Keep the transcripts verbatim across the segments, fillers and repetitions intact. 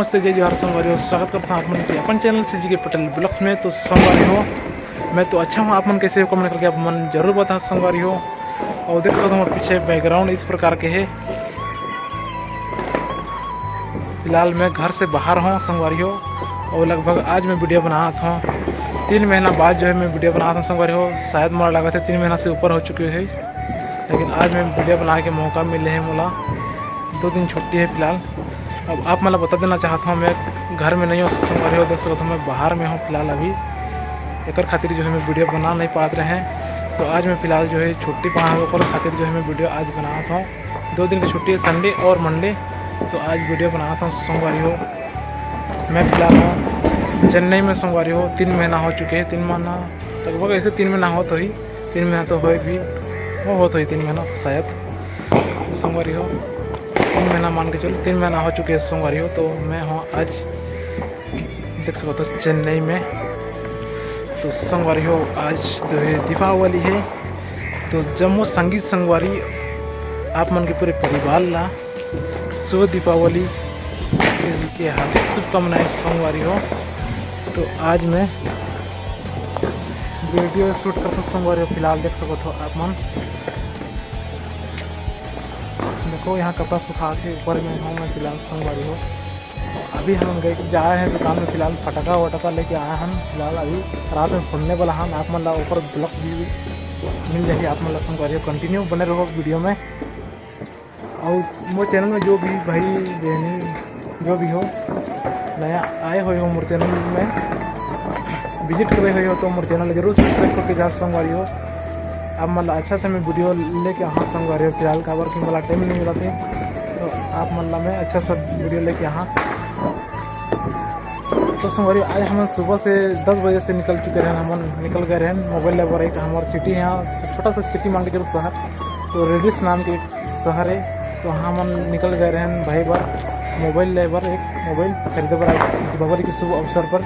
नमस्ते, जय जोहार संगवारी हो, स्वागत करता हूँ आप मन के अपन चैनल सीजी के पटेल ब्लॉग्स में। तो संगवारी हो, मैं तो अच्छा हूँ, आप मन कैसे हो, कमेंट करके आप मन जरूर बता संगवारी हो। और देख सकते हो हमारे पीछे बैकग्राउंड इस प्रकार के है। फिलहाल मैं घर से बाहर हूँ संगवारी हो, और लगभग आज मैं वीडियो बनात हूँ। तीन महीना बाद जो है मैं वीडियो बनात हूँ संगवारी हो। शायद मोला लगा था तीन महीना से ऊपर हो चुके है, लेकिन आज मैं वीडियो बना के मौका मिले है मोला। दो दिन छुट्टी है फिलहाल। अब आप मन ला बता देना चाहता हूँ, मैं घर में नहीं हूँ संगवारी हो, देख सकते हो मैं बाहर में हूँ फिलहाल अभी। एकर खातिर जो है मैं वीडियो बना नहीं पात रहे, तो आज मैं फिलहाल जो है छुट्टी पा हूँ, ओकर खातिर जो है मैं वीडियो आज बनात हूँ। दो दिन की छुट्टी है, संडे और मंडे, तो आज वीडियो बनात हूँ संगवारी हो। मैं फिलहाल हूँ चेन्नई में संगवारी हो, तीन महीना हो चुके हैं, तीन महीना लगभग ऐसे तीन महीना होत होही, तीन महीना तो होए भी, वो होत होही तीन महीना शायद। तो संगवारी हो, तीन महीना मान के चलो, तीन महीना हो चुके हैं संगवारी हो। तो मैं हूँ आज देख सकत हो चेन्नई में। तो संगवारी हो, आज जो है दीपावली है, तो जम्मो संगी संगवारी आप मन के पूरे परिवार ला शुभ दीपावली के हार्दिक शुभकामनाएं संगवारी हो। तो आज मैं वीडियो शूट करता संगवारी हो, फिलहाल देख सकत हो आप मन। देखो, यहाँ कपड़ा सुखा के ऊपर में हूँ मैं फिलहाल संगवारी हो। अभी हम गए, जाए हैं दुकान में, फिलहाल फटाका वटाका लेके आए हैं फिलहाल। अभी रात में फोड़ने वाला हम आप मन ला ऊपर ब्लॉग भी मिल जाही आप मन ला संगवारी हो। कंटिन्यू बने रहो वीडियो में। और मोर चैनल में जो भी भाई बहनी जो भी हो, नया आए हुए हो मोर चैनल में, विजिट करे हुए हो तो मोर चैनल जरूर सब्सक्राइब करके जा संगवारी हो। आप मन ला अच्छा से मैं वीडियो लेके आहा संगवारी हो। फिलहाल काबर कि मोला टाइम नहीं मिलत हे, तो आप मन ला मैं अच्छा सा वीडियो लेके आहा। तो संगवारी, आज हम सुबह से दस बजे से निकल चुके रहे, हम निकल गए रहे मोबाइल लेबर। एक हमार सिटी है यहाँ, छोटा सा सिटी मान के चलो शहर, तो रेडिस नाम के एक शहर है। तो हम निकल गए रहे भाई बर मोबाइल लेबर, एक मोबाइल खरीदे बर आज दीपावली के शुभ अवसर पर।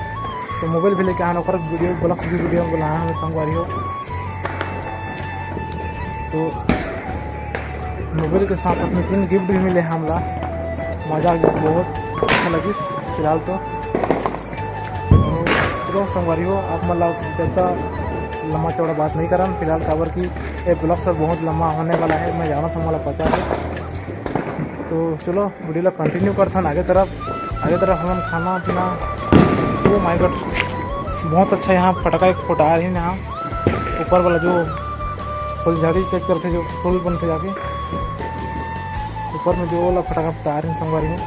तो मोबाइल भी लेके आना, ओकर वीडियो, ब्लॉग भी वीडियो बनाए हमें संगवारी हो। तो मोबाइल के साथ साथ में तीन गिफ्ट भी मिले हमला। मजा आ गया, बहुत अच्छा लगी फिलहाल तो। तो चलो संगवारी हो, आप मतलब ज़्यादा लंबा चौड़ा बात नहीं करन फिलहाल, काबर कि ये ब्लॉग सब बहुत लंबा होने वाला है, मैं जाना था, मोला पता है। तो चलो वीडियो ला कंटिन्यू करथन आगे तरफ। आगे तरफ हमन खाना पीना, ओ माय गॉड, बहुत अच्छा यहाँ फटाका एक फुटा रही यहाँ ऊपर वाला जो फुलझड़ी चेक करते जो फूल बनते जाके ऊपर में जो वाला फटाका फुटा रही संगवारी हो।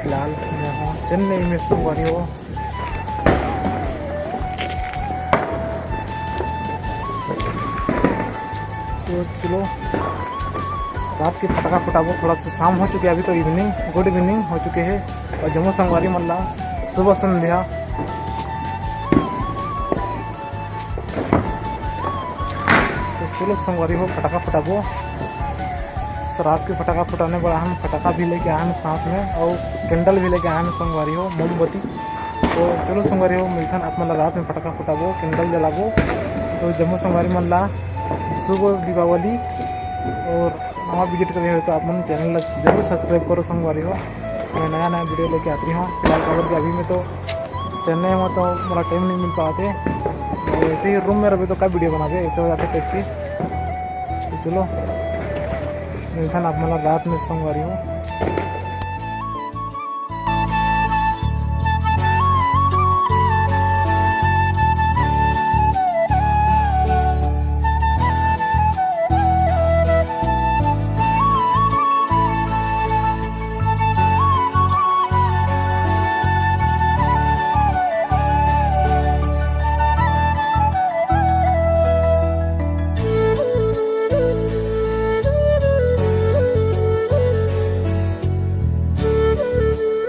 फिलहाल मैं हूँ चेन्नई में संगवारी हो। तो चलो रात के फटाका फुटाबो, थोड़ा सा शाम हो चुके, अभी तो इवनिंग, गुड इवनिंग हो चुके हैं। और जम्मो संगवारी मन ला शुभ संध्या। तो चलो संगवारी हो फटाका फुटाबो। रात के फटाका फुटाने बर हम फटाका भी लेके आए हैं साथ में, और कैंडल भी लेके आए हैं संगवारी हो, मोमबत्ती। तो चलो संगवारी हो, मिलथन आप मन ला रात में फटाका फुटाबो, कैंडल जलाबो। तो जम्मो संगवारी मन ला शुभ दीपावली। और नवा विजिट करे हो तो आप मन चैनल ला जरूर सब्सक्राइब करो संगवारी हो, मैं नया नया वीडियो लेके आती हूँ। फिलहाल काबर कि अभी में तो चेन्नई में तो मोला टाइम नहीं मिल पाते, तो ऐसे ही रूम में रहे तो का वीडियो बनाबे, ऐसे हो जाते टेस्टी। तो चलो मिलथन आप मन ला रात में संगवारी हो।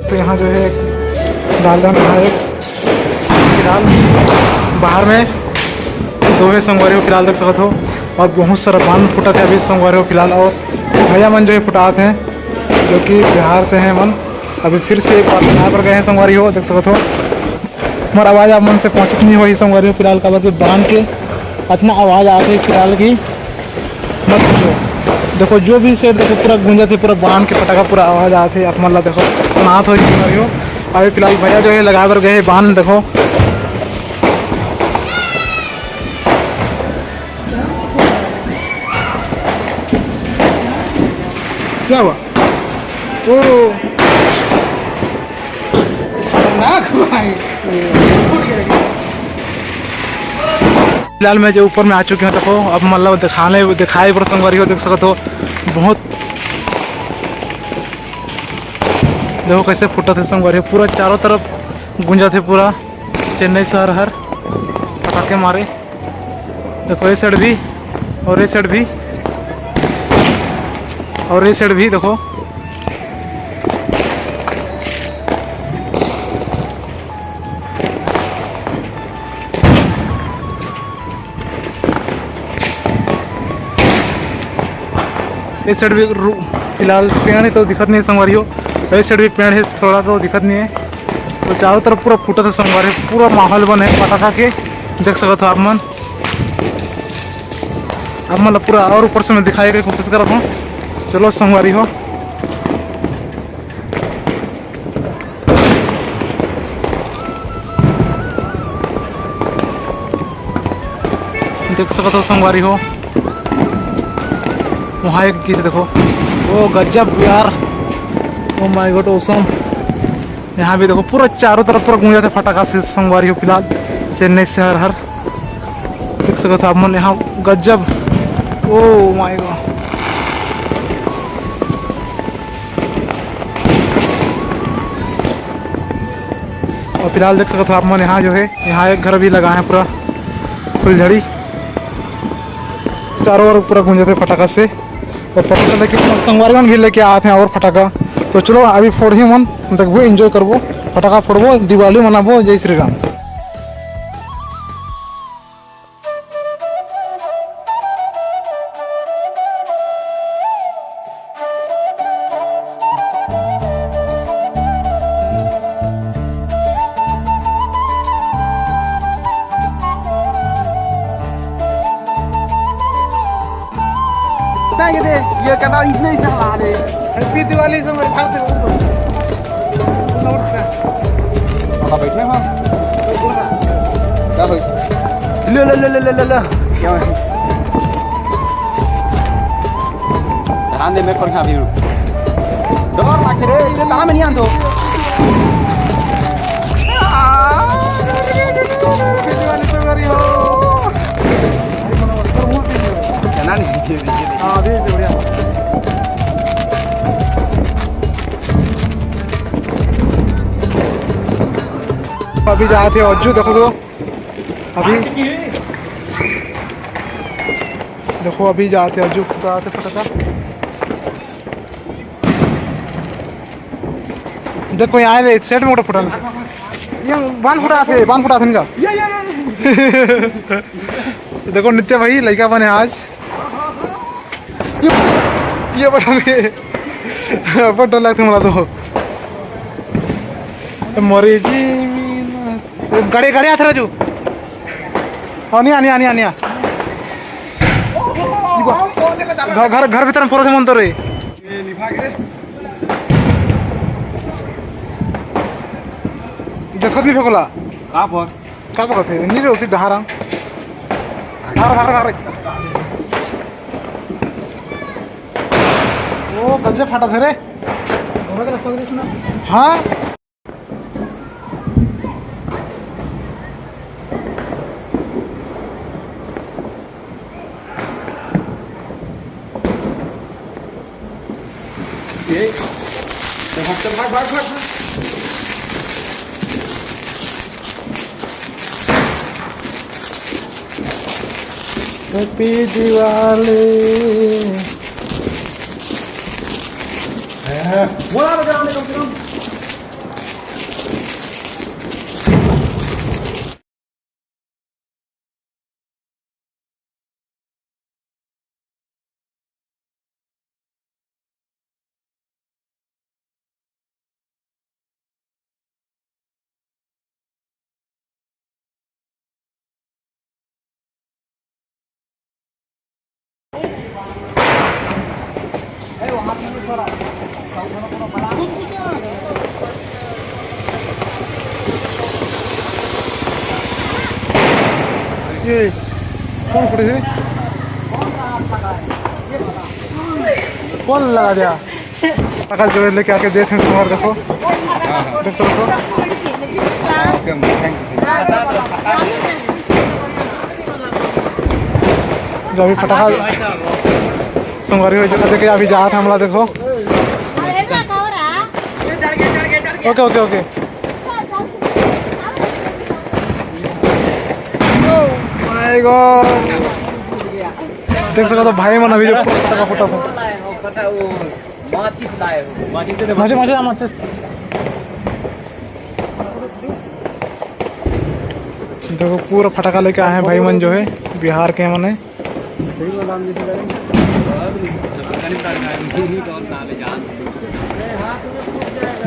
तो यहाँ जो है एक डाल रहा है, एक फिलहाल बाहर में दो है संगवारी हो, फिलहाल देख सकत हो। और बहुत सारा बांध फुटत है अभी संगवारी हो फिलहाल। और भैया मन जो है फुटात हैं, जो कि बिहार से हैं मन, अभी फिर से एक बार यहाँ पर गए हैं संगवारी हो, देख सकत हो। मोर आवाज़ आप मन से पहुँचत नहीं होही संगवारी हो फिलहाल, काबर कि बांध के अतना आवाज़ आथे फिलहाल की मत पूछो। देखो, जो भी सेट देखो, पूरा गूंजत हे, पूरा बांध के फटाका पूरा आवाज आत हे। आप मन ला देखो, सुनात हो, सुनात हो। अभी फिलहाल भैया जो है, लगाए बर गए हे बांध। देखो, क्या हुआ? ओ, खतरनाक हुआ है। फिलहाल मैं जो ऊपर में आ चुके हंव, देखो, अब मतलब दिखाने, दिखाए बर संगवारी हो, देख सकत हो, बहुत, देखो कैसे फूटत हे संगवारी हो, पूरा चारों तरफ गूंजत हे पूरा चेन्नई शहर हर फटाके मारे। देखो, ये साइड भी, और ये साइड भी, और ये साइड भी, देखो। ये साइड भी रु-, फिलहाल पेड़ हे तो दिखत नहीं हे संगवारी हो, ये साइड भी पेड़ हे, थोड़ा तो दिखत नहीं हे। तो चारों तरफ पूरा फूटत हे संगवारी, पूरा माहौल बने हे पटाखा के, देख सकत हो आप मन। अब मतलब पूरा और ऊपर से मैं दिखाए के कोशिश करत हूँ। चलो संगवारी हो, देख सकत हो संगवारी हो, वहाँ एक चीज देखो, ओ गजब यार, ओ माय गॉड, ऑसम। यहाँ भी देखो, पूरा चारों तरफ पूरा गूंजत हे फटाका से संगवारी हो। फिलहाल चेन्नई शहर हर देख सकत हो आप मन, यहाँ गजब, ओ माय गॉड। और फिलहाल देख सकत हो आप मन, यहाँ जो है, यहाँ एक घर भी लगा है पूरा फुलझड़ी, चारों ओर पूरा गूंजत हे फटाका से। तो पता चला कि संगवारी मन भी लेके आत हे और फटाका। तो चलो अभी फोड़ही मन, देखबो, एंजॉय करबो, फटाका फोड़बो, दिवाली मनाबो। जय श्री राम। ये कहता, इसने इसे हला दे। हैप्पी दिवाली से मेरे घर से उठ दो। उठ ना, उठ ना। हाँ, बैठना, हाँ। क्या भाई? ले, ले, ले। क्या है? ध्यान दे मेरे पर, यहाँ भी रुक। डर लागे रे, इसे कहाँ में नहीं आन दो। हैप्पी दिवाली से मेरी हो। चना नहीं, ये, ये, ये। हाँ, अभी से बढ़िया। अभी जात हे अज्जू, देखो तो, अभी देखो, अभी जात हे अज्जू, जात हे फटाका। देख, कोई आए ले, सेट में उठा फुटा ना। ये बांध फुटा थे, बांध फुटा थे इनका। देखो, नित्य भाई, लड़का बने आज। ये, ये बटन के बहुत डर लगता है मला तो। मरे जी, गाड़ी, गाड़ी आत हे राजू। हाँ, नहीं, नहीं, नहीं, नहीं। घर, घर, घर भीतर में फोड़त हे मन तो रे। देखत नहीं फेंकोला। का पर? का पकड़त हे? नहीं रे, उसी डहारा। हर, हर, हर। ओ, गजब फटा थे रे। हाँ। ये, भाग, भाग, भाग, भाग, भाग। हैप्पी दिवाली। बोला ना, कम से कम। ये कौन खड़े हैं? कौन लगा दिया? पटाखा जो है लेके आके देते हैं तुम्हारे, देखो। देख सकते हो। जो अभी पटाखा संगवारी हो जाता, देखिए अभी जात हमला, देखो। ओके, ओके, ओके। Oh my God। देख सकते हो भाई मन अभी जो फटाफट, फटाफट। माचिस लाए हो। माचिस दे दे। माचिस, माचिस, माचिस। देखो पूरा फटाखा लेके आए हैं भाई मन जो है बिहार के मन है।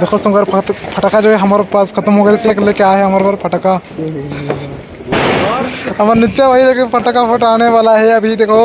देखो संगवारी फट-, फटाखा जो है हमारे पास खत्म हो गया, से लेके आए हैं हमारे पास फटाखा। हमारे नित्या भाई लेके फटाखा फटाने वाला है अभी। देखो